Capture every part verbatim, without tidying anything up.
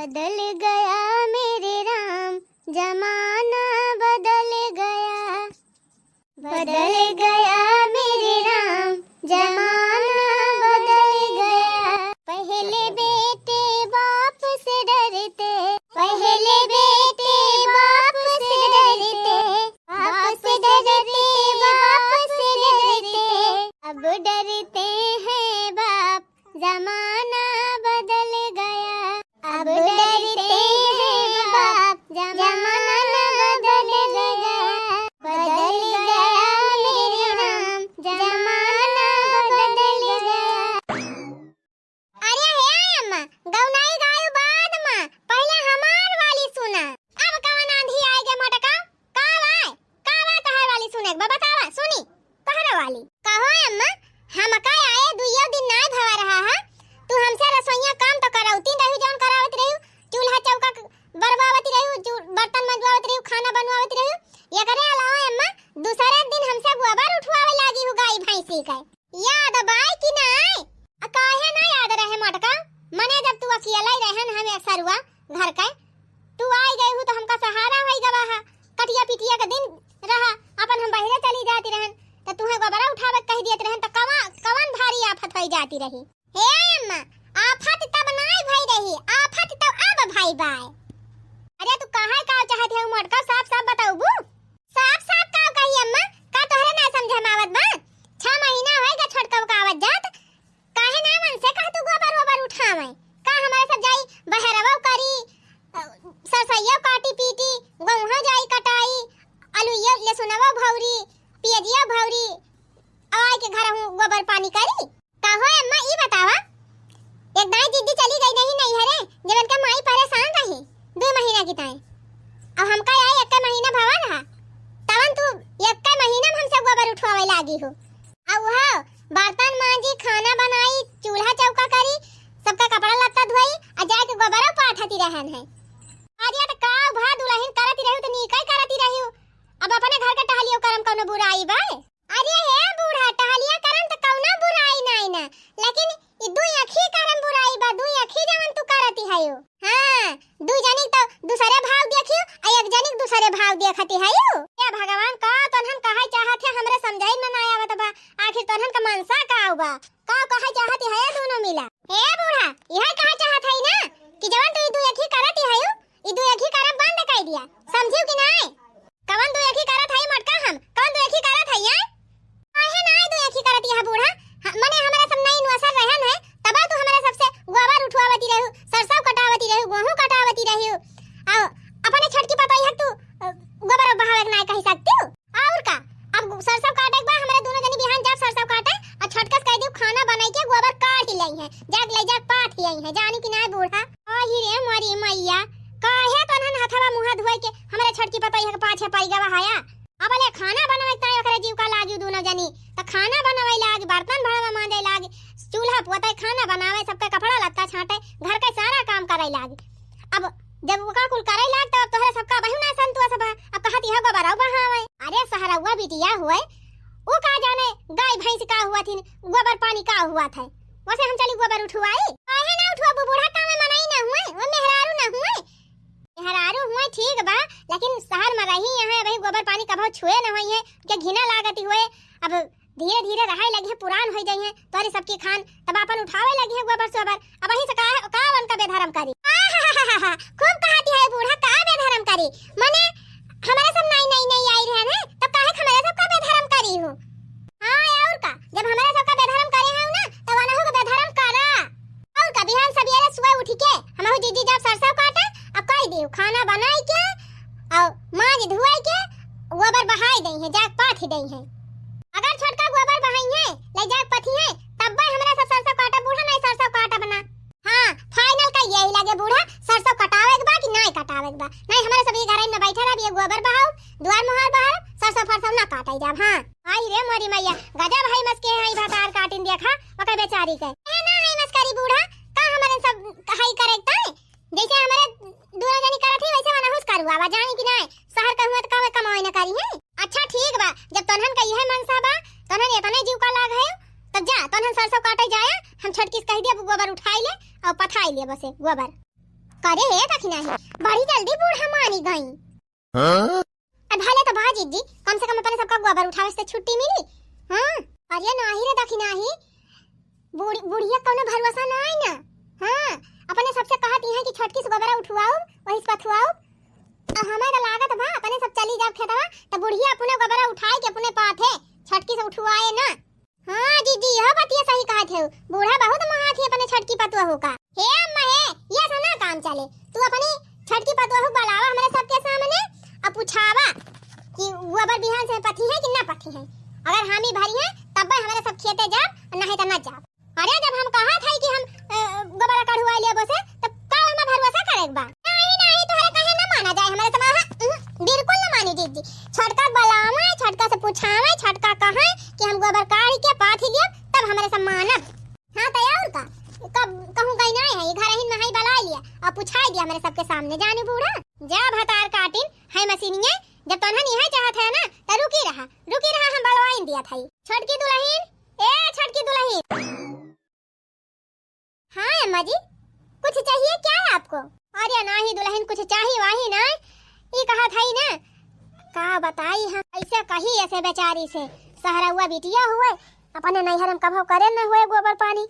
बदल गया मेरे राम, जमाना बदल गया। बदल गया मेरे राम, जमाना बदल गया। पहले बेटे बाप से डरते, पहले बेटे बाप से डरते, बाप से डरते, बाप से डरते। अब डरते हैं बाप, जमाना बदल गया। अब डरते हैं बाप, जमाना बदल गया। बदल गया मेरे राम, जमाना बदल गया। अरे हे अम्मा, गौनाई गायू बाद मा, पहिले हमार वाली सुना। अब कवन आंधी आए गे मोटका? का बाय? का बाय तोहार वाली सुने के बा? बतावा, सुनी। तोहरा वाली। कहो अम्मा, हमका आए दुइयो दिन नाय भवा रहा है। तू हमसे रसोइया काम तो करौती रही, जौन करावत रही, चूल्हा चौका क-, बरवावत रही, चू-, बर्तन मंजवावत रही, खाना बनवावत रही। एकरे अलावा अम्मा, दूसरे दिन हमसे गोबर उठवावे लागी हूँ गाय भैंसी के। याद बाय कि नाय? आ काहे ना याद रहे मोटका? मने जब तू अकेला ही रहन हम एक सरुआ घर के, तू आई गई हूँ तो हमका सहारा होई गवा है। कटिया पिटिया के दिन रहा, अपन हम बहिरे चली जाती रहन, तो तुहे गोबरा उठावे के कह दियत रहन, तो कवा-, कवन भारी आफत होई जाती रही? हे अम्मा, आफत तब नाय भई रही, आफत तो अब भई बाय। अरे तू काहे का चाहत है मोटका, साफ साफ बताऊबू? साफ साफ का कही अम्मा, का तोहरे ना समझ में आवत बा? छह महीना होई गा छोटका का आवत जात, काहे ना मन से कह तू गोबर ओबर उठावे? का हमारे सब जाई बहरवा करी, अ, सरसैया काटी पीटी, गोहूँ जाई कटाई, अलुइया लसुनवा भौरी, पियजिया भौरी, आय के घर हूँ गोबर पानी करी? का हो अम्मा, ई बतावा, एक दाई दीदी चली गई नहीं नैहरे, जब इनका माई परेशान रही दो महीना की ताई, अब हमका आई एक महीना भवा रहा, तवन तू एक महीना में हमसे गोबर उठवावे लागी हो। अब वह बर्तन मांजी, खाना बनाई, चूल्हा चौका करी, सबका कपड़ा लत्ता धोई, आ जाके गोबरो पाथती रहन है। अरे तो का भा दुलहिन करती रही तो नीका ही करती रही हो, अब अपने घर के टहलियो करम कौनो बुराई बा? अरे हे बूढ़ा, टहलिया करम त कौनो बुराई नाई ना, लेकिन ई दुई अखी करम बुराई बा, दुई अखी जवन तू करती है यो। हाँ, दुई जनी तो दूसरे भाव देखियो, आ एक जनी के दूसरे भाव देखती है यो। हे भगवान, का तोहन कहे चाहत है, हमरे समझाई में ना आवत बा। आखिर तोहन का मनसा का बा? का कहे चाहत है ये दोनों मिला? हे बूढ़ा, यह कहे चाहत है ना कि जवन तू ई दुई अखी करती है यो, ई दुई अखी करम बंद कर दिया, समझियो कि नाई? कवन दुई अखी करत हई मोटका हम? कवन दुई अखी करत हई, हैं? काहे ना दुई अखी करत यह बूढ़ा? ह-, मने हमरा सब नाई नुअसर रहन है, तब तू हमरा सबसे गोबर उठवावती रहू, सरसों कटावती रहू, गोहूं कटावती रहू, आ अपने छोटकी पतोहिया के तू, अ, गोबर बहावे के नाई कही सकती हो? और का? अब सरसों काटे के बा, हमरा दोनों जनी बिहान जाब सरसों काटे, आ छोटकस कह दियो खाना बनाई के गोबर काट ही लई है, जाग ले जाग पाथ ही आई है, जानी कि नाई बूढ़ा? आही रे मोरी मैया, काहे तोहन हथवा मुंह धोए के हमरे छोटकी पतोहिया के पाछे पड़ गवा हया? अब ले खाना बनावे ताई ओकरे जीव का लागी दोनों जनी, त खाना बनावे लागी, बर्तन भड़वा मांजे लागी, चूल्हा पोते, खाना बनावे, सबके कपड़ा लत्ता छाटे, घर के सारा काम करे लागी। अब जब ओका कुल करे लाग, तब तोहरे सबका बहु ना संतोष बा। अब कहत यह गोबरऊ बहावे। अरे सहरउआ बिटिया हुए, ऊ का जाने गाय भैंस का हुआ थिन, गोबर पानी का हुआ थे। वैसे हम चली गोबर उठवाई? काहे ना उठवाबू बूढ़ा, का में मनई ना हुए, वो मेहरारू ना हुए। मेहरारू हुए ठीक बा, लेकिन शहर में रही यहाँ, अबही गोबर पानी कभो छुए न होई है, के घिना लागत हुए। अब धीरे धीरे रहे लगी है, पुरान होई जाई है तोहरे सबकी खान, तब अपन उठावे लगी है गोबर सोबर। अबही से का, का उनका बेधर्म करी? खूब कहती है बूढ़ा, का बेधर्म करी? मने हमारे सब नाई नाई नाई आई रहे हैं, तब काहे हमारे सब का बेधर्म करी हो? हाँ, और का? जब हमरा सबका बेधर्म करे हऊ ना, तब अनहू के बेधर्म करा। और का? बिहान सबेरे सुबह उठ के हमहू जीजी जाब सरसों काटे, आ कह दियो खाना बनाई के, और मांज धुआई के, गोबर बहाई दई है, जाग पाथी दई है। अगर छोटका गोबर बहाई है, ले जाग पथी है, तब हमरा सब सरसों काटब बूढ़ा, नहीं सरसों काटब ना। हाँ, final का यही लागे बूढ़ा, सरसों कटावे के बा कि नाय कटावे के बा? नाय, हमारे सब ई घरइन में बैठे रहब, ये गोबर बहाओ, दुआर मुहार बहार, सरसों फरसों ना काटे जाब। हाँ, आई रे मोरी मैया, गजब है मस्के है, ई भतार काटिन देखा, ओकर बेचारी के। ए ना है मस्करी बूढ़ा, का हमारे सब हई करे के ताई? जैसे हमारे दूरा जनी करत ही, वैसे मना हुस करू, आवा जानी कि नाय, शहर के हुआ तो कहवे कमाई ना करी है। अच्छा ठीक बा, जब तोहन का इहे मनसा बा, तोहन एतने जीव का लाग है, तब जा, तोहन सरसों काटे जाया, हम छोटकी से कह दिया, गोबर उठाई ले और पथाई ले बसे गोबर। करे हे दखिनाही, बड़ी जल्दी बूढ़ा मानी गई। हाँ? अब भले तो भा जिज्जी, कम से कम अपने सबका गोबर उठावे से छुट्टी मिली। हाँ, अरे नाही रे दखिनाही, बूढ़-, बुढ़िया कौनो भरोसा ना आई ना। हाँ, अपने सबसे कहत ही हैं कि छोटकी से गोबरा उठवाओ, वही से पथुआओ। अब हमें तो लागत बा, अपने सब चली जाब खेतवा, तो बुढ़िया अपने गोबरा उठाए के अपने पाथे, छोटकी से उठवाए ना। हाँ जिज्जी, यह बतिया सही कहत है, बूढ़ा बहुत महात है अपने छोटकी पतुआ का। हे अम्मा हे, ये से ना काम चले, तू अपनी छोटकी पतुआ बुलावा हमारे सबके सामने, अब पूछावा कि गोबर बिहान से पथी है कि ना पथी है। अगर हामी भरी है, तब हमारे सब खेते जाब, नहीं तो ना जाब। अरे, जब हम कहत हई कि हम, अ, गोबरा कढ़ुआ लेबो से, तब का ओमा भरोसा करे के बा? नाही, नाही, तोहरे कहे ना माना जाए, हमारे समाज, उहुं, बिल्कुल ना मानी जिज्जी। छोटका बलावे, छोटका से पूछावे, छोटका कहे कि हम गोबर काढ़ के पाथी लियब, तब हमारे सब मानब। हाँ, तो और का? कब कहूँ गई ना है, ये घर ही में हाई बला लिया और पूछाई दिया हमारे सबके सामने, जानी बूढ़ा। जा भतार काटिन, है मशीनिये, जब तोहन नहीं है चाहत है ना, तो रुकी रहा, रुकी रहा, हम बलवाइन दिया था। छोटकी दुलहिन, ए छोटकी दुलहिन। हाँ अम्मा जी, कुछ चाहिए क्या आपको? अरे नाही दुलहिन, कुछ चाही वाही ना, ई कहत हई ना। का बताई हम, ऐसे कही ऐसे बेचारी से, सहरउआ बिटिया हुए, अपने नैहर में कभो करे न हुए गोबर पानी,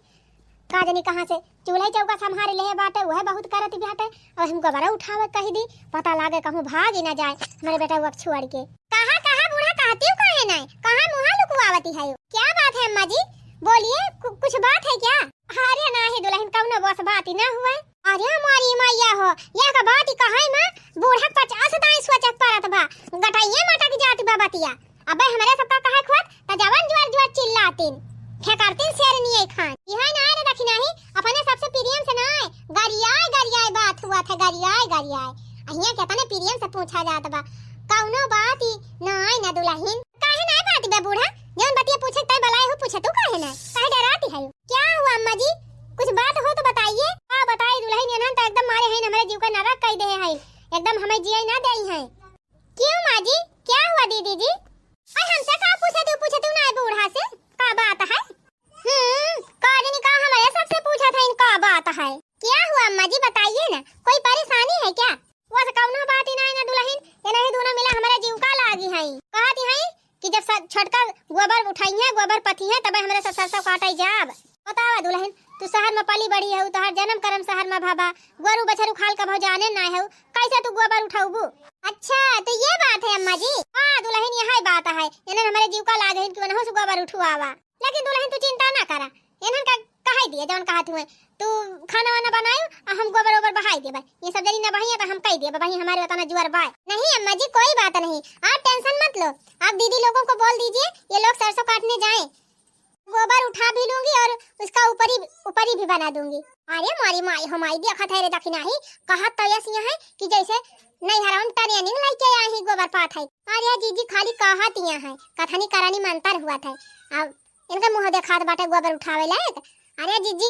का जानी कहाँ से चूल्हा चौका संभारे लेहे बाटे, उहे बहुत करत बाटे। अब हम गोबरा उठावे कही दी, पता लागे कहूँ भाग ही ना जाए हमारे बेटउआ के छोड़ के। कहा, कहा बूढ़ा, कहती हूँ काहे नहीं, कहाँ मुँहा लुकवावती है? क्या बात है अम्मा जी, बोलिए, कु-, कुछ बात है क्या? अरे नाही दुलहिन, कौनो बस बात ही ना हुए। अरे हमारी मैया हो, यह का बात ही कहे माँ, बूढ़ा पचास दाई सोचक परत बा, गटइये मटक जात बा बतिया। अबे हमरे सबका कहे खोत, त जवन जुआर जुआर चिल्लातिन, फेंकरतिन शेरनिये खान। इहे ना रे दखिनाही, अपने सबसे प्रेम से ना, गरियाए गरियाए बात हुआ था, गरियाए गरियाए। अहिया केतने प्रेम से पूछा जात बा, कौनो बात ही ना आई ना दुलहिन। काहे ना बात बा बूढ़ा, जवन बतिया पूछे तय बलाए हो, पूछे तू काहे ना, काहे डराती है? क्या हुआ अम्मा जी, कुछ बात हो तो बताइए। का बताई दुलहिन, इन्हन तो एकदम मारे हैं, हमारे जीव का नरक कई दे हैं, एकदम हमें जिए ना दे हैं। क्यों माँ जी, क्या हुआ दीदी जी? अरे हमसे का पूछे तू, पूछे तू ना बूढ़ा से, का बात है? हम्म, का जानी का हमारे सबसे पूछा था, इनका बात है। क्या हुआ अम्मा जी, बताइए ना, कोई परेशानी है क्या? वो से कौनो बात ही नहीं ना दुलहिन, ये नहीं दोनों मिला हमारे जीव का लागी है। कहती है कि जब स-, छोटका गोबर उठाई है, गोबर पथी है, तबे हमारे सब सरसों काटे जाब। बतावा दुलहिन, तू शहर में पली बड़ी है, तोहार जन्म करम शहर में भवा, गोरू बछरू खाल कभो जाने ना है, कैसे तू गोबर उठाउबू? अच्छा, तो ये बात है अम्मा जी। हाँ दुलहिन, यही बात है, इन्हन हमारे जीव का लाग है कि वनहु से गोबर उठवावा। लेकिन दुलहिन तू चिंता ना करा, इन्हन का कहाई दिए जवन कहत हुए, तू खाना वाना बनायो और हम गोबर ओबर बहाई देबे। ये सब जनी ना बहिया तो हम कह दिए, बहिया हमारे उतना जुआर बाय। नहीं अम्मा जी, कोई बात नहीं, आप टेंशन मत लो, आप दीदी लोगों को बोल दीजिए ये लोग सरसों काटने जाएं। गोबर उठा भी लूंगी और उसका ऊपरी, ऊपरी भी बना दूंगी। अरे मारी माई हो माई, देखत है रे दखिनाही, कहत तो ऐसी है कि जैसे नैहरवा में ट्रेनिंग लेके आई ही गोबर पाथई। अरे जीजी खाली कहत यहाँ है, कथनी करनी मंतर हुआ था। अब इनका मुँह देखात बाटे गोबर उठावे लायक। अरे जीजी,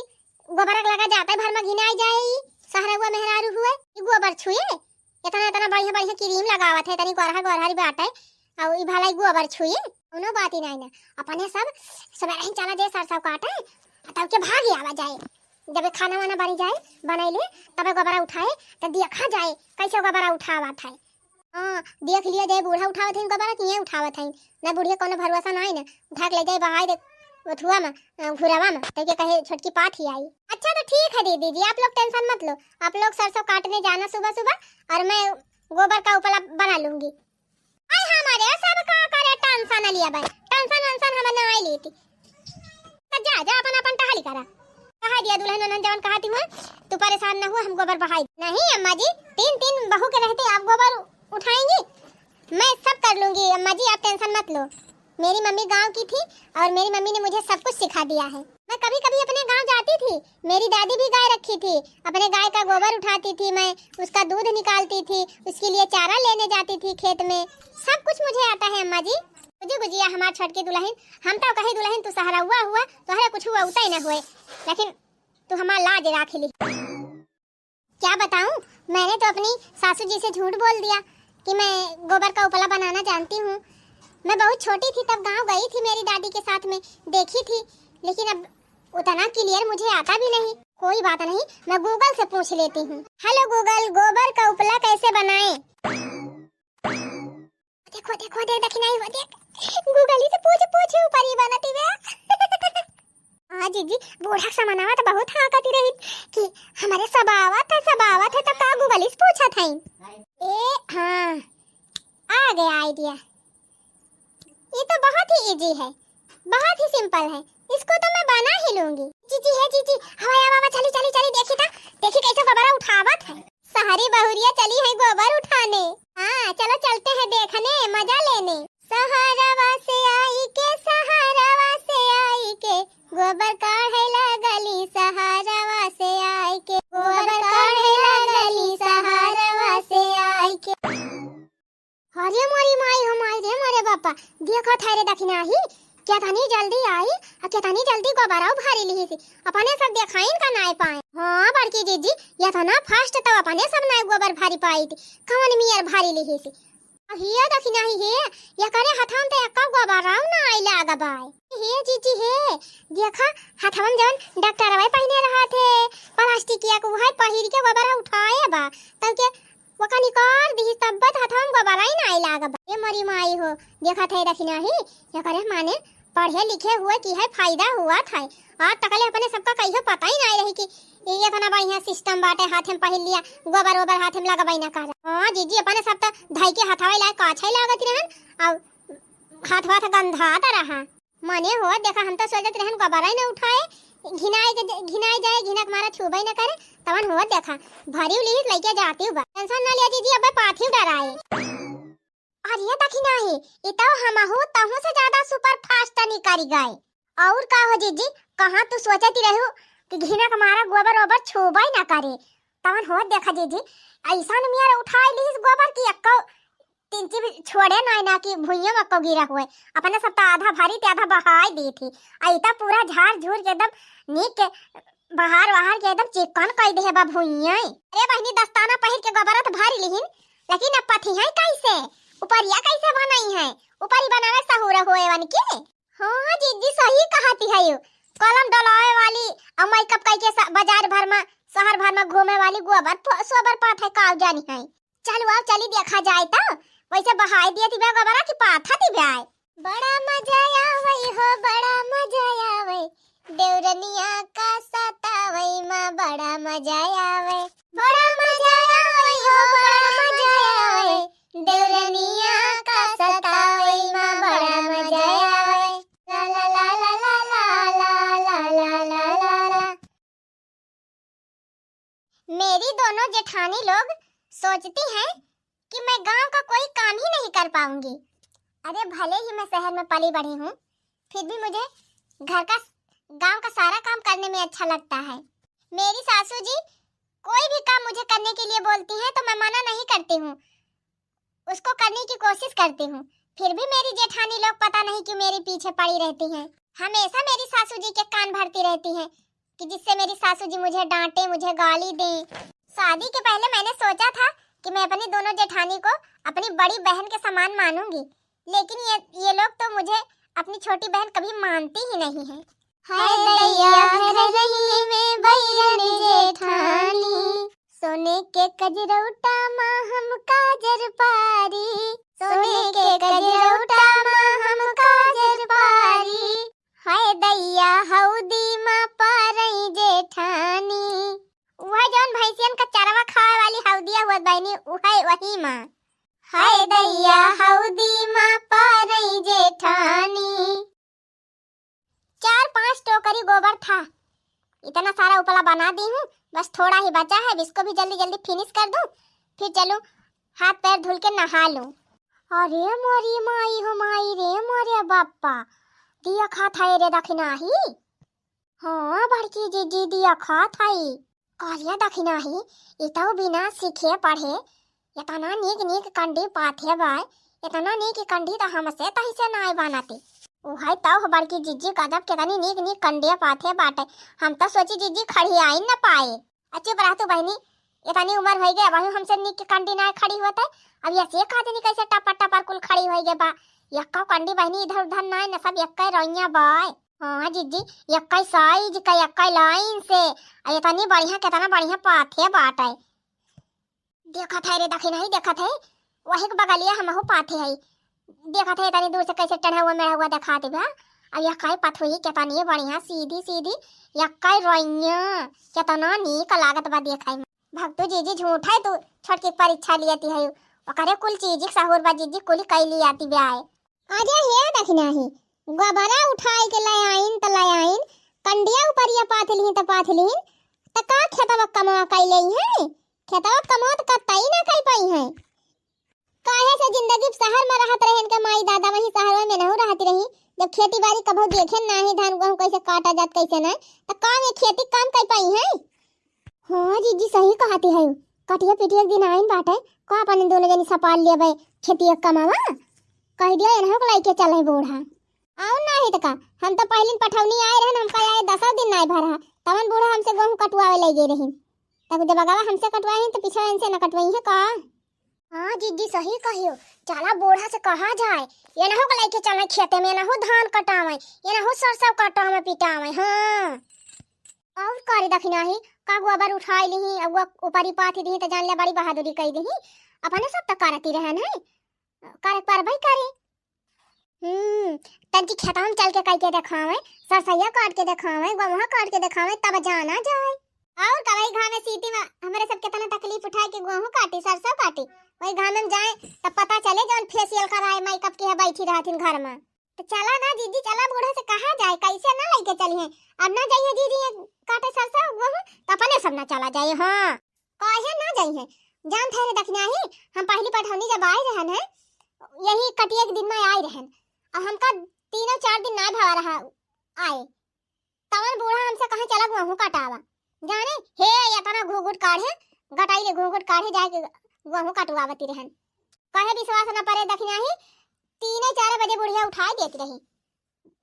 गोबर लगा जाते भर में घिनाई जाए ई सहरउआ मेहरारू हुए, ई गोबर छुए, इतना इतना बढ़िया बढ़िया क्रीम लगावत है, तनी गोरहा गोरहरी बाटे, और ई भला ई गोबर छुए, कोनो बात ही नहीं ना। अपने सब सवेरे ही चला जाए सरसों काटे, तब के भाग आवा जाए। जब खाना वाना बनी जाए, बनाई ले, तबे गोबरा उठाए, तो देखा जाए कैसे गोबरा उठावत है। हाँ, देख लिया जाए, बूढ़ा उठावत है गोबरा कि ये उठावत है, ना बुढ़िया कोनो भरोसा ना है ना, उठा के ले जाए बहाई दे ओथुआ में, अ, घुरावा में, तो के कहे छोटकी पाथी आई। अच्छा तो ठीक है दीदी जी, आप लोग टेंशन मत लो, आप लोग सरसों काटने जाना सुबह सुबह और मैं गोबर का उपला बना लूंगी। आई हमारे सब का करे टेंशन लिया भाई, टेंशन वेंशन हम ना आई लेती। तो जा, जा अपन अपन टहली करा। कहा दिया दुलहिन, उन्हन जवन कहती हुए, तू परेशान न हुआ, हम गोबर बहाई। नहीं अम्मा जी, तीन तीन बहू के रहते आप गोबर उठाएंगी? मैं सब कर लूंगी अम्मा जी, आप टेंशन मत लो। मेरी मम्मी गांव की थी और मेरी मम्मी ने मुझे सब कुछ सिखा दिया है। मैं कभी कभी अपने गांव जाती थी, मेरी दादी भी गाय रखी थी, अपने गाय का गोबर उठाती थी मैं, उसका दूध निकालती थी, उसके लिए चारा लेने जाती थी खेत में। सब कुछ मुझे आता है अम्मा जी। गुजी गुजिया हमार छोटकी दुलहिन, हम तो कही दुलहिन तू सहरउआ हुआ, तोहरे कुछ हुआ उतई न हुए, लेकिन तू हमार लाज राख ली। क्या बताऊं, मैंने तो अपनी सासू जी से झूठ बोल दिया कि मैं गोबर का उपला बनाना जानती हूँ। मैं बहुत छोटी थी तब गांव गई थी मेरी दादी के साथ में, देखी थी, लेकिन अब उतना क्लियर मुझे आता भी नहीं। कोई बात नहीं, मैं Google से पूछ लेती हूँ। Hello Google, गोबर का उपला कैसे बनाएं? देखो, देखो, देख, दखिनाही, वो देख, Google ही से पूछ, पूछ, ऊपर ही बनती बे। हाँ जीजी, बूढ़ा क समनवा तो बहुत हाँकती रही कि हमरे सब आवत है, सब आवत है, तो का Google ही से पूछत है। ए, हाँ, आ गया idea। ये तो बहुत ही easy है, बहुत ही simple है, इसको तो मैं बना ही लूंगी। जीजी है जीजी, हवा हवा हवा, चली चली चली, देखी ता, देखी कैसे गोबरा उठावत है। सहरी बहुरिया चली है गोबर उठाने। हाँ चलो चलते हैं देखने, मजा लेने। सहारवा से आई के, सहारवा से आई के, गोबर काढ़े लगली सहारवा से आई के, गोबर काढ़े लगली सहारवा से आई के। अरे मोरी माई हो माई रे मोरे बापा, देखत है रे दखिनाही, केतनी जल्दी आई, आ केतनी जल्दी गोबरउ भरी लिहिस। अपने सब देखाइन का नाय पाए। हाँ बड़की जीजी, एतना fast तो अपने सब नाय गोबर भरी पाइत, कवन मियर भरी लिहिस। अहिया दखिनाही हे, एकरे हथवा में तो एक्का गोबरउ नाय लाग बाय। हे जीजी हे, देखा हथवा में जवन डॉक्टरवा पहिने रहत है, प्लास्टिकिया के, उहइ पहिर के गोबरउ उठाए बा, तब के ओका निकाल दिहिस, तब्बे त हथवा में गोबरइ नाय लाग बा। ए मोरी माई हो, देखत है दखिनाही, एकरे माने पढ़े लिखे हुए की है फायदा हुआ था। आज तकले अपने सबका कहियो पता ही नाय रही कि ये इतना बढ़िया system बाटे, हाथे में पहिर लिया, गोबर ओबर हाथे में लगबइ ना कर। हाँ जीजी, अपने सब त धइ के हथवा लाए काछे लागत रहन, अब हाथ वाथ गंधात रहा। मने होत देखा, हम तो सोचत रहन गोबरइ न उठाए, घिनाए के, घिनाए जाए, घिनक मारा छुबइ न करे, तवन होत देखा, भरी लिहिस लइके जातिउ बा। Tension न लिया जीजी, अबे पाथिउ डराए। अरे दखिनाही, ई तो हमहू तहू से ज्यादा super fast निकरि गए। और का हो जीजी, कहाँ तू सोचत रहू कि घिनक मारा गोबर ओबर छुबइ न करे, तवन होत देखा जीजी, अइसन मियर उठाए लिहिस गोबर कि एक्को इंची भी छोड़े नाय ना कि भुइयां में एक्को गिरा हुए। अपने सब तो आधा भरी ते आधा बहाई दी थी। आ ई तो पूरा झार झूर के एकदम नीक के बहार वहार के एकदम चिक्कन कइ देहे बा भुइयां। अरे बहिनी, दस्ताना पहिर के गोबरा त भरी लिहिन, लेकिन अब पथिहइँ कैसे? उपरिया कैसे बनइहइँ? उपरी बनावे सहूर होए वन के? हाँ, हाँ, जीजी सही कहती है यू। कलम डलावे वाली अउ makeup कइ के स-, बाजार भर में, शहर भर में घूमे वाली गोबर प-, सोबर पाथइ काउ जानी है। चलु आउ, चली देखा जाए त। वैसे बहाई दिया थी बे गोबरा कि पाथा थी बे आए। बड़ा मजा आवइ हो, बड़ा मजा आवइ, देवरनिया का सतावइ मा बड़ा मजा आवइ। बड़ा मजा आवइ हो, बड़ा मजा आवइ, देवरनिया का सतावइ मा बड़ा मजा आवइ। ला ला ला ला ला। मेरी दोनों जेठानी लोग सोचती हैं कि मैं गांव का कोई काम ही नहीं कर पाऊंगी। अरे, भले ही मैं शहर में पली बढ़ी हूँ, फिर भी मुझे घर का, गांव का सारा काम करने में अच्छा लगता है। मेरी सासू जी कोई भी काम मुझे करने के लिए बोलती हैं तो मैं मना नहीं करती हूँ, उसको करने की कोशिश करती हूँ, फिर भी मेरी जेठानी लोग पता नहीं क्यों मेरे पीछे पड़ी रहती हैं। हमेशा मेरी सासू जी के कान भरती रहती हैं कि जिससे मेरी सासू जी मुझे डांटे, मुझे गाली दें। शादी के पहले मैंने सोचा था कि मैं अपनी दोनों जेठानी को अपनी बड़ी बहन के समान मानूंगी, लेकिन ये, ये लोग तो मुझे अपनी छोटी बहन कभी मानती ही नहीं है। हाय दैया, घरही में बैरन जेठानी, सोने के कजरौटा मा हम काजर पारी, सोने के कजरौटा मा हम काजर पारी। हाय दैया, हौदी मा पारई जेठानी। उहइ जौन भैंसियन का चरवा खावे वाली हौदिया होत बहिनी, उहइ वही मा। हाय दैया, हौदी मा पारई जेठानी। चार पांच टोकरी गोबर था, इतना सारा उपला बना दी हूँ, बस थोड़ा ही बचा है, अब इसको भी जल्दी जल्दी finish कर दूँ, फिर चलूँ हाथ पैर धुल के नहा लूँ। अरे मोरी माई हो माई रे मोरे बाप्पा, दिया खात है रे दखिनाही। हाँ बड़की जीजी, दिया खात है। कहलिया दखिनाही, ई तो बिना सीखे पढ़े एतना नीक नीक कंडी पाथे बाय, एतना नीक कंडी तो हमसे तहिसे नाय बनती। उहइ तो हो बड़की जीजी, गजब केतनी नीक नीक कंडिया पाथे बाटे। हम तो सोची जीजी खड़ी आई न पाए। आ चुप रह तू बहिनी, एतनी उमर होइ गए, अबहू हमसे नीक के कंडी नाय खड़ी होत है। अब ऐसे एक आदमी कैसे टपर टपर कुल खड़ी होइ गए बा। यक्का कंडी बहिनी इधर उधर नाय न, सब यक्का रोइया बाय। हाँ जिज्जी, एक्कै साइज का, एक्कै लाइन से। आ एतनी बढ़िया, केतना बढ़िया पाथे बाटै। देखत है रे दखिनही, देखत है, वही के बगलिया हमहू पाथे है। देखत है तनी दूर से कैसे टेढ़ा हुआ मेढ़ा हुआ देखात बा। अब यह काई पथुई केतनी बढ़िया सीधी सीधी, यह काई रोइया, केतना नीक लागत बा देखाई में। भक्तू जीजी झूठा है तू छोटकी के परीक्षा लियती है, ओकरे कुल चीज के सहूर बा जीजी, कुल कई लियाती बा है। अरे हे दखिनही, गोबरा उठाई के ले आइन त ले आइन, कंडिया ऊपर ये पाथ लिहिन त पाथ लिहिन, त का खेतवा कमवा कई लेई है? खेतवा कमवा त कतई ना कई पाई है। काहे से जिंदगी शहर में रहत रहे इनके माई दादा, वही शहर में नहु रहत रही। जब खेती बाड़ी कभो देखे नाही, धान गेहूं कैसे काटा जात कैसे ना, त काम ये खेती काम कई पाई है? हाँ जीजी, सही कहती है। कटिया पिटिया के दिन आइन बाटे, का अपन दोनों जनी सपाल लेबे खेतिया कमावा? कह दिया एनहु के लइके चले बूढ़ा। आउ नाही त का, हम तो पहलिन पठौनी आए रहन, हमका आए दसो दिन नाही भर रहा, तवन बूढ़ा हमसे गेहूं कटवावे ले गए रही। तब जब अगवा हमसे कटवाए हैं तो पिछवा इनसे न कटवाई है का? हाँ जीजी, सही कहियो, चला बूढ़ा से कहा जाए, एनहु के लइके चले खेते में, एनहु धान कटावे, एनहु सरसों कटावे पिटावे। हाँ। और का रे दखिनही, का गोबर उठाई लिही, अब वो ऊपरी पाथी दिही त जान ले बड़ी बहादुरी कई दिही। अपने सब त करती रहन है, करे परबई करे। हम्म, तनकी खेतवा में चल के कई के देखावे, सरसैया काट के देखावे, गोहूं काट के देखावे, तब जाना जाए। और का वही घामे सीटी में हमरे सब केतना तकलीफ उठाए के गोहूं काटी, सरसों काटी, वही घामे में जाए तब पता चले जौन फेशियल कराए मेकअप के है बैठी रहथिन घर में। तो चला ना जीजी, चला बूढ़ा से कहा जाए, कैसे ना लइके चली है। अब ना जाइए जीजी ये काटे सरसों गोहूं, तो अपने सब ना चला जाए। हाँ, काहे ना जाई है? जान थे रे दखिनही, हम पहली पठौनी जब आए रहन है, यही कटिया के दिन में आए रहन, और हमका तीनों चार दिन ना भवा रहा आए, तवन बूढ़ा हमसे कहे चला गोहूं कटावा। जाने हे एतना घूघूट काढ़े, गटाई ले घूघूट काढ़े जाए के गोहूं कटवावती रहन। कहे विश्वास न परे दखिनही, तीने चारे बजे बुढ़िया उठाई देती रही।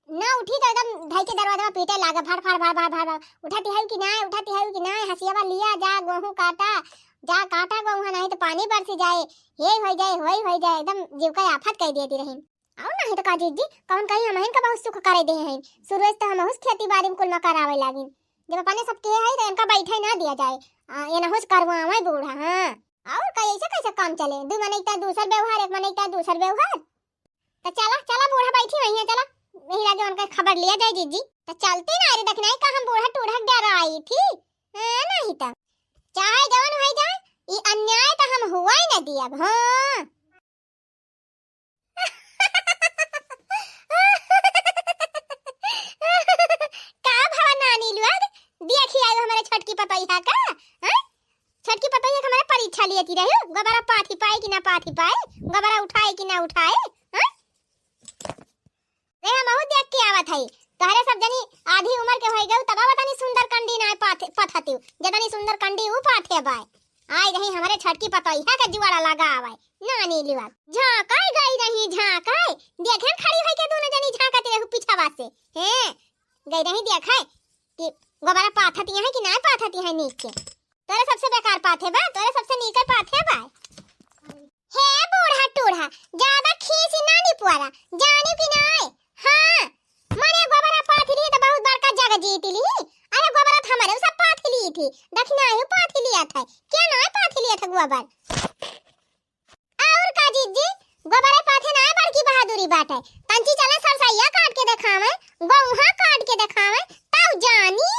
ना उठी तो एकदम धई के दरवाजा पीटे लागे, भड़, भड़, भड़। उठती है कि ना, उठती है कि ना, हसियावा लिया जा, गोहूं काटा, जा काटा गोहूं, नहीं तो पानी बरसी जाए, ये हो जाए, वही हो जाए, एकदम जीव का आफत कई देती रही। और नहीं तो का जीजी, कौन कहीं हमहिन का बहुत सुख करे दे हैं, शुरू से तो हमहुस खेती बाड़ी में कुल में करावे लागिन, जब अपने सबके है तो इनका बैठे ना दिया जाए, आ, ये नहुस करवावे बूढ़ा। हाँ, और का ऐसे कैसे काम चले, दू मनई का दूसर व्यवहार, एक मनई का दूसर व्यवहार। तो चला, चला बूढ़ा बैठी वहीं है, चला यही लागे उनका खबर लिया जाए जीजी। तो चलती ना रे दखिनही, का हम बूढ़ा टूढ़ा के डराई थी? हाँ, नहीं तो चाहे जवन हो जाए, ई अन्याय तो हम हुआ ही न दियब। हाँ। का भवा नानी लोग, देखी आयो हमारे छोटकी पतोहिया का, हैं? छोटकी पतोहिया के हमारे परीक्षा लेती रहे, गोबरा पाथी पाए कि ना पाथी पाए, गोबरा उठाए कि ना उठाए, हैं? रे, हमहू देख के आवत हई। तोहरे सब जनी आधी उम्र के होई गऊ, तब बतानी सुंदर कंडी ना पाथे, पथतिउ। जतनी सुंदर कंडी ऊ पाथे बाय। आई रही हमरे छोटकी पतोहिया के जुआड़ा लगा आवे। नानी लिवा। झांकाई गई रही, झांकाई। देखेन खड़ी होई के दोनों जनी झांकत रहू पीछावा से। हैं? गई रही देखे कि गोबरा पाथती है कि ना पाथती है नीक के। तोरे सबसे बेकार पाथे बा, तोरे सबसे नीक पाथे बा। हे बूढ़ा टूढ़ा, ज्यादा खीसी ना निपुआरा, जानी कि नाय? हाँ, मने गोबरा पाथी ली तो बहुत बड़का जग जीत ली। अरे गोबरा तो हमारे सब पाथी ली थी, दखिनही पाथी लिया था, क्या नाय पाथी लिया था गोबर? और का जीजी, गोबरे पाथे नाय बड़की बहादुरी बाटे, तंची चले सरसैया काट के देखावे, गोउहा काट के देखावे, तब जानी।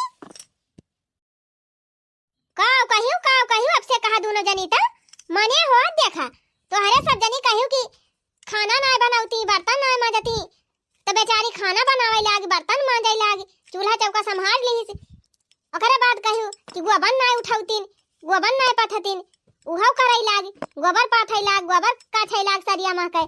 काव कहियो, काव कहियो, अब से कहा दोनों जनी त मने हो देखा, तोहरे सब जनी कहियो कि खाना नाय बनौती, बर्तन नाय मांजती, त बेचारी खाना बनावे लागी, बर्तन मांजे लागी, चूल्हा चौका संभाल ली से। ओकरे बाद कहियो कि गोबर नाय उठौतीन, गोबर नाय पथतीन, उहव करे लागी, गोबर पाथे लाग, गोबर काछे लाग सरिया महके।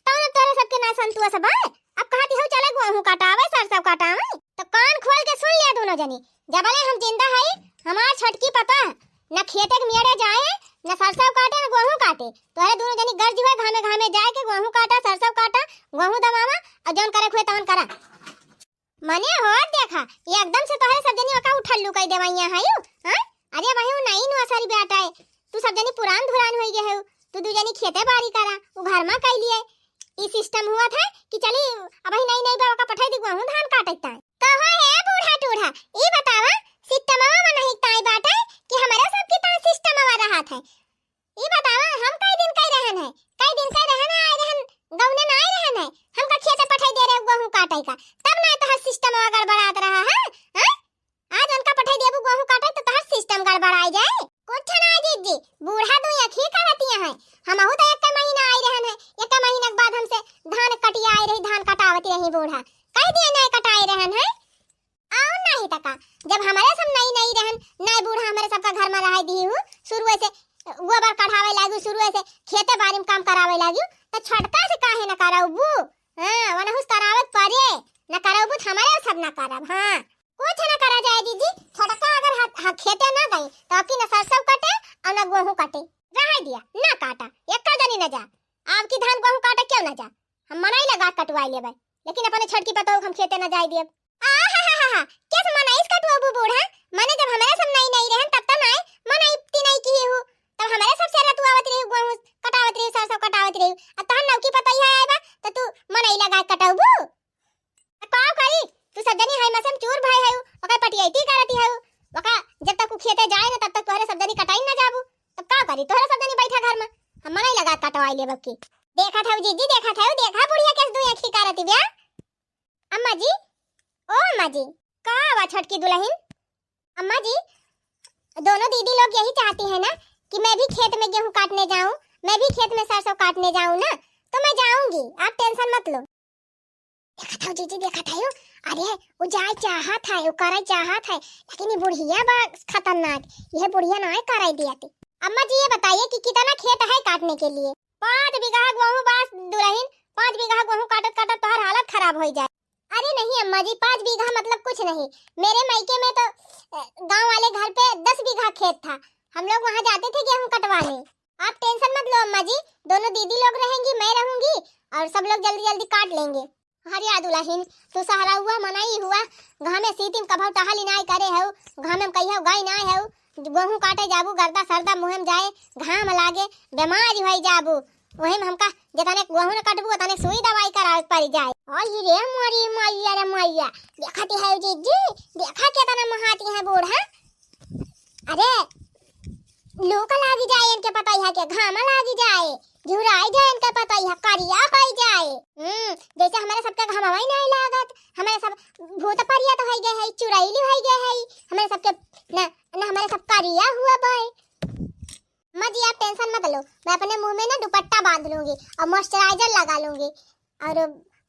तौन तोरे सबके ना संतोष बा। अब कहती हो चले गोहूं काटावे, सरसों काटावे। तो कान खोल के सुन लिया दोनों जनी, जबले हम जिंदा हई, हमार छोटकी पतोह न खेते के मेड़े जाए, न सरसों काटे, न गोहूं काटे। तोहरे दोनों जनी गर्ज हुए घामे घामे जाए के गोहूं काटा, सरसों काटा, गोहूं दमावा और जौन करे हुए तौन करा। मने हो देखा, एकदम से तोहरे सब जनी ओका उठल्लू कई देवैया हयू, हाँ? अरे भाई, वो नई नुआ सारी बेटा है, तू सब जनी पुरान धुरान होई गए हो, तू दू जनी खेते बारी करा, उ घर में कई लिए। ई सिस्टम हुआ था कि चली, अब ही नई नई बा ओका पठाई दी, गोहूं धान काटे ताई। कहो हे बूढ़ा टूढ़ा, ई बतावा, सिस्टमवा मनही ताई बाटे कि हमरे सबके ताई सिस्टमवा रहत है? ई बतावा, हम कई दिन कई रहन है, कई दिन कई रहन आए रहन, गौने ना आए रहन है, हमका खेते पठाई दे रहे गोहूँ काटे का, तब ना तोहर सिस्टमवा गड़बड़ात रहा है, हैं? आज उनका पठाई देबू गोहूँ काटे तो तोहर सिस्टम गड़बड़ाई जाए। कुछ ना जीजी, बूढ़ा दुइ अखी करतिया है, हमहू तो एक महीना आई रहन है, एक महीना के बाद हमसे धान कटिया आई रही, धान कटावती रही बूढ़ा, कह दिए नहीं कटाए रहन है। और नहीं त का, जब हमरे सब नई नई रहन, नए बूढ़ा हमरे सबका घर में रहे दी हूँ, शुरू से गोबर कढ़ावे लागी, शुरू से खेते बाड़ी में काम करावे लागी, तो छोटका से काहे न करबू? हाँ, वनहुस करावे के पड़े, न करबू तो हमरे सब न करब। हाँ, कुछ न करा जाए जीजी, छोटका अगर ह-, ह-, खेते ना गई तो आपकी न सरसों कटे और न गोहूँ कटे। रहे दिया, ना काटा, एक्का जनी न जा, आपकी धान गोहूँ काटे क्यों ना जा, हम मनई लगा कटवाई लेबै, लेकिन अपने छोटकी पतोह के हम खेते ना जाए दियब। आहाहाहा, केस मनई से कटवाबू बूढ़ा? मने जब हमरे सब नई नई रहन तब त नाय मनई तिनई की हूँ, तब हमरे सब से रतुआवत रही, गोहूँ कटावत रही, सरसों कटावत रही, अब तहन नौकी पतोहिया आए बा त तू मनई लगा कटौबू? अब का करी, तू सब जनी है मसम चूर भय है, ओकर पटियाइती करती है, ओका जब तक उ खेते जाए ना तब तक तोहरे सब जनी कटाई ना जाबू, तब का करी, तोहरे सब जनी बैठा घर में, हम मनई लगा कटवाई लेब की। देखत हऊ जीजी, देखत हऊ, देखा बुढ़िया केस दुइ अखी करती ब्या। अम्मा जी, ओ अम्मा जी। का हुआ छोटकी दुलहिन? अम्मा जी, दोनों दीदी लोग यही चाहती है ना कि मैं भी खेत में गेहूं काटने जाऊं, मैं भी खेत में सरसों काटने जाऊं ना, तो मैं जाऊंगी, आप tension मत लो। देखत हऊ जीजी, देखत हऊ, अरे वो जाए चाहत है, वो करे चाहत है, लेकिन ये बुढ़िया बा खतरनाक, ये बुढ़िया ना करे दिया थी। अम्मा जी ये बताइए कि कितना खेत है काटने के लिए? पाँच बीघा गोहूँ बा दुलहिन, पाँच बीघा गोहूँ काटत काटत तोहर हालत खराब होइ जाए। अरे नहीं अम्मा जी, पाँच बीघा मतलब कुछ नहीं, मेरे मायके में तो, अ, गांव वाले घर पे दस बीघा खेत था, हम लोग वहाँ जाते थे गेहूँ कटवाने। आप tension मत लो अम्मा जी, दोनों दीदी लोग रहेंगी, मैं रहूंगी और सब लोग जल्दी जल्दी काट लेंगे। अरे दुलहिन, तू सहरउआ मनई हुआ, घामे सीतिम कभौ टहली नाय करे हऊ, घामे में कहियो गई नाय हऊ, गोहूँ काटे जाबू, गर्दा सर्दा मुँहे में जाए, घाम लागे, बीमारी होई जाबू। वही में हमका जतने गोहूँ न कटबू, ओतने सुई दवाई करावे के पड़ी जाए। अरे रे मोरी मैया रे मैया, देखती है जीजी, देखा केतना महाती है बूढ़ा। अरे, लू का लागी जाए इनके पतैया के, घामा लागी जाए, झुराई जाए इनके पतैया, करिया होई जाए। हम्म, जैसे हमरे सबके घामा ही नहीं लागत, हमरे सब भूत परिया तो होई गए है, चुरैली होई गए है, हमरे सबके ना, ना हमरे सब करिया हुआ बाए। अम्मा जी आप tension मत लो, मैं अपने मुंह में ना दुपट्टा बांध लूंगी और moisturizer लगा लूंगी और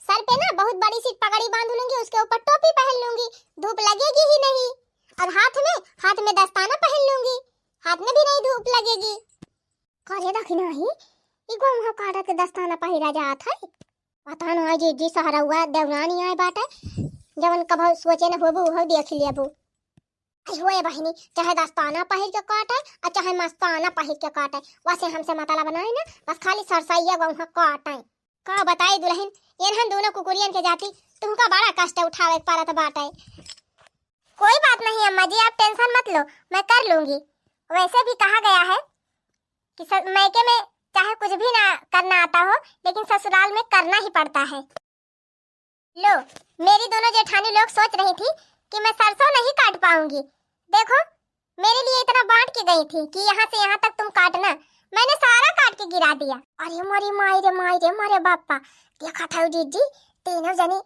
सर पे ना बहुत बड़ी सी पगड़ी बांध लूंगी, उसके ऊपर टोपी पहन लूंगी, धूप लगेगी ही नहीं। और हाथ में, हाथ में दस्ताना पहन लूंगी, हाथ में भी नहीं धूप लगेगी। करे दखिना ही, ई गोहूँ काटत के दस्ताना पहिरा जात है। पता ना जीजी सहरउआ देवरानी आए बाटे, जवन कभौ सोचे न होबू, उहो देख लेबू। आई होए बहिनी, चाहे दस्ताना पहिर के काटे, और चाहे मस्ताना पहिर के काटे, वैसे हमसे मतलब नहीं ना, बस खाली सरसैया गोहूँ काटे। का बताई दुलहिन, इन्हन दोनों कुकुरियन के जाति तुमका बड़ा कष्ट उठावे के पड़त बाटे। कोई बात नहीं अम्मा जी, आप tension मत लो, मैं कर लूंगी। वैसे भी कहा गया है कि स-, मायके में चाहे कुछ भी ना करना आता हो, लेकिन ससुराल में करना ही पड़ता है। लो, मेरी दोनों जेठानी लोग सोच रही थी कि मैं सरसों नहीं काट पाऊंगी। देखो, मेरे लिए इतना बांट के गई थी कि यहाँ से यहाँ तक तुम काटना, मैंने सारा काट के गिरा दिया। अरे मोरी माई रे माई रे, मोरे बापा, देखा था जीजी, तीनों जनी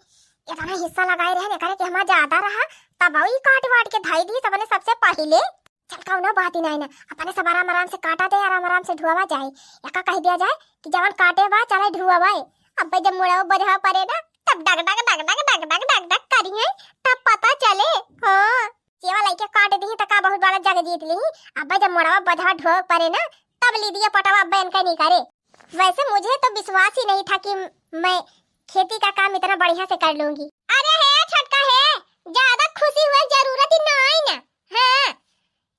इतना हिस्सा लगाए रहे, करे कि हमारा ज्यादा रहा, तब ई काट वाट के धाई दी सबने सबसे पहले। चल कौनो बात ही नहीं ना, अपने सब आराम आराम से काटा दे, आराम आराम से ढुआवा जाए। एका कह दिया जाए कि जवन काटे बा चले ढुआवा। अब जब मुड़वा बजवा पड़े ना, तब डग डग डग डग डग डग डग डग करी है, तब पता चले। हाँ, सेवा लइके काट दी त का बहुत बड़ा जग जीत ली। अब जब मुड़वा बजवा ढुआ पड़े ना, तब लीदिया पटवा अब इनका नहीं करे। वैसे मुझे तो विश्वास ही नहीं था कि मैं खेती का काम इतना बढ़िया से कर लूंगी। अरे हे छोटका हे, ज्यादा खुशी हुए जरूरत ही ना आई ना। हाँ,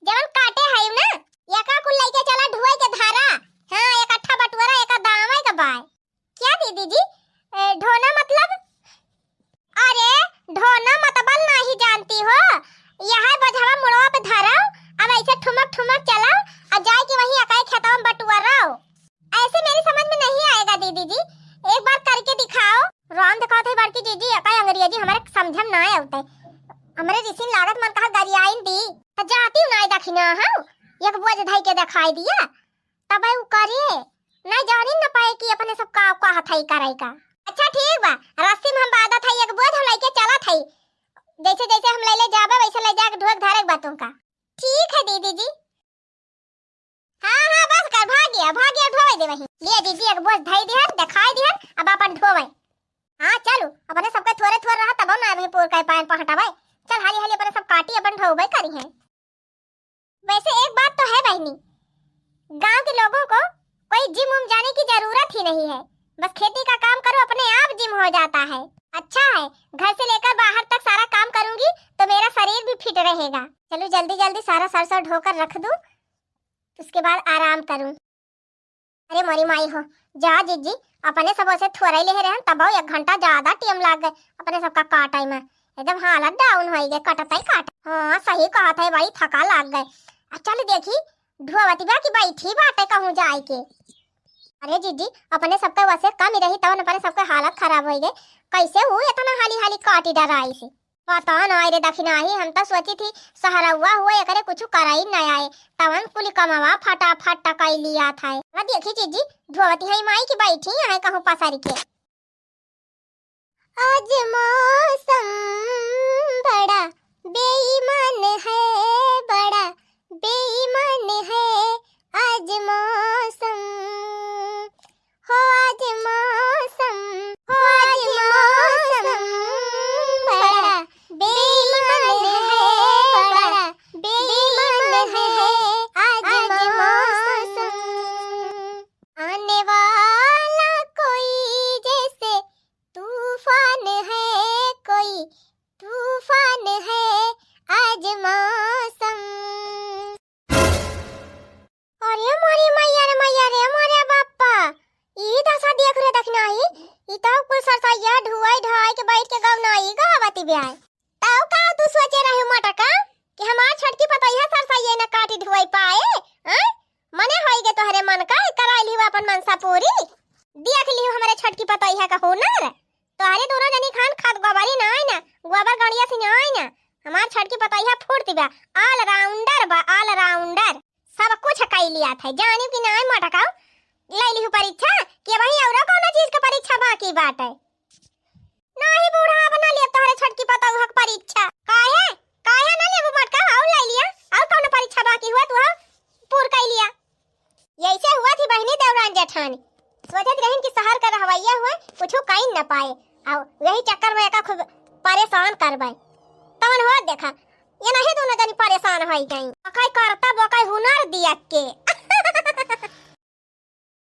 जवन काटे है ना, एका कुल लइके चला ढुआई के धारा। हाँ, इकट्ठा बटुआरा, एका दावे के बाय। क्या दीदी जी? ए, ढोना मतलब? अरे, ढोना मतबल नहीं जानती हो? यह बजवा मुड़वा पे धरो, अब ऐसे ठुमक ठुमक चलो, और जाए के वहीं अकाई खेतवा में बटुआरो। ऐसे मेरी समझ में नहीं आएगा दीदी जी, एक बार करके दिखाओ। राम दिखाओ थे बड़की जीजी, अकाई अंग्रेजी हमारे समझ में ना आवते। अबे उ करे, नहीं जानी न पाए कि अपने सब का, का हथई करे का। अच्छा ठीक बा, रस्सी में हम बांधत हई, एक बोझ हम लेके चलत हई। जैसे जैसे हम ले ले जाबे, वैसे ले जाके ढोक धरे के बा तुमका। ठीक है दीदी जी। हाँ, हाँ, बस कर, भागिया, भागिया, ढोवे दे वहीं। ले दीदी, एक बोझ धई दिहन, दिखाई दिहन, अब अपन ढोवे। हाँ, चलू, अपने सबके थोरे थोरे रहा, तब ना अभी पूर के पायन पहटावे। चल, हाली हाली अपने सब काटी, अपन ढोवे करी है। वैसे एक बात तो है बहनी, गांव के लोगों को कोई जिम उम जाने की जरूरत ही नहीं है, बस खेती का काम करो, अपने आप जिम हो जाता है। अच्छा है, घर से लेकर बाहर तक सारा काम करूंगी तो मेरा शरीर भी फिट रहेगा। चलो जल्दी जल्दी सारा सर सर ढोकर रख दूं, उसके बाद आराम करूं। अरे मोरी माई हो, जा जीजी, अपने सब से थोड़ा ही ले रहन, तब एक घंटा ज्यादा टाइम लाग गए अपने सबका काटे में। एकदम हालत डाउन हो गए, कटत ही काट। हाँ, सही कहत है भाई, थका लाग गए। आ चल देखी, ढोवती बा कि बैठी बाटे कहूँ जाए के। अरे जीजी, अपने सबके वसे कम ही रही, तवन अपने सबके हालत खराब हो गए। कैसे वो इतना हाली हाली काटी डराई से? पता ना रे दखिनाही, हम तो सोची थी सहरौआ हुए, एकरे कुछ कराई न आए, तवन कुल कमवा फटाफट टकाई लिया था। अब देखी जीजी, ढोवती है माई की बैठी है कहूँ पसर के। आज मौसम बड़ा बेईमान है, बड़ा बेईमान है आज मौसम। हो आज मौसम, हो आज मौसम बड़ा बेईमान है, बड़ा बेईमान है आज मौसम। आने वाला कोई जैसे तूफान है, कोई तूफान है आज मौसम। अरे मोरी मैया रे मैया रे, मोरे बाप्पा, ई दशा देख रे दखिनाही, ई तो कुल सरसैया ढुआई ढाई के बैठ के गवनाई गावती ब्याय। तब का तू सोचे रहे मटका कि हमार छोटकी पतोहिया सरसैया न काटी ढुआई पाए? हैं? मने होई गे तोहरे मन का, कराई लिहु अपन मनसा पूरी। देख लिहु हमरे छोटकी पतोहिया का हुनर। तोहरे दोनों जनी खान खाद गोबरी नाई ना, गोबर गड़िया से नाई ना। हमार छोटकी पतोहिया फुर्ती बा, ऑलराउंडर बा, ऑलराउंडर। सब कुछ कई लिया था, जानी कि नाई मटकाऊ। ले लिहु परीक्षा कि वही औरो कौनो चीज के परीक्षा बाकी बाटे? नाही बूढ़ा, अब ना लेब तोहरे छोटकी पतोहू के परीक्षा। काहे? काहे ना लेबू मटका? और ले लिया, और कौनो परीक्षा बाकी हुआ तू पूर कर लिया। यैसे हुआ थी बहनी देवरान जेठानी। सोचत रहिन कि शहर का रहवैया हुए, कुछ कई न पाए, और यही चक्कर में एका खूब परेशान करबे। तवन हो देखा, ये नहीं दोनों जनी परेशान हो गई। अकाई करता बकाई हुनर दिया के,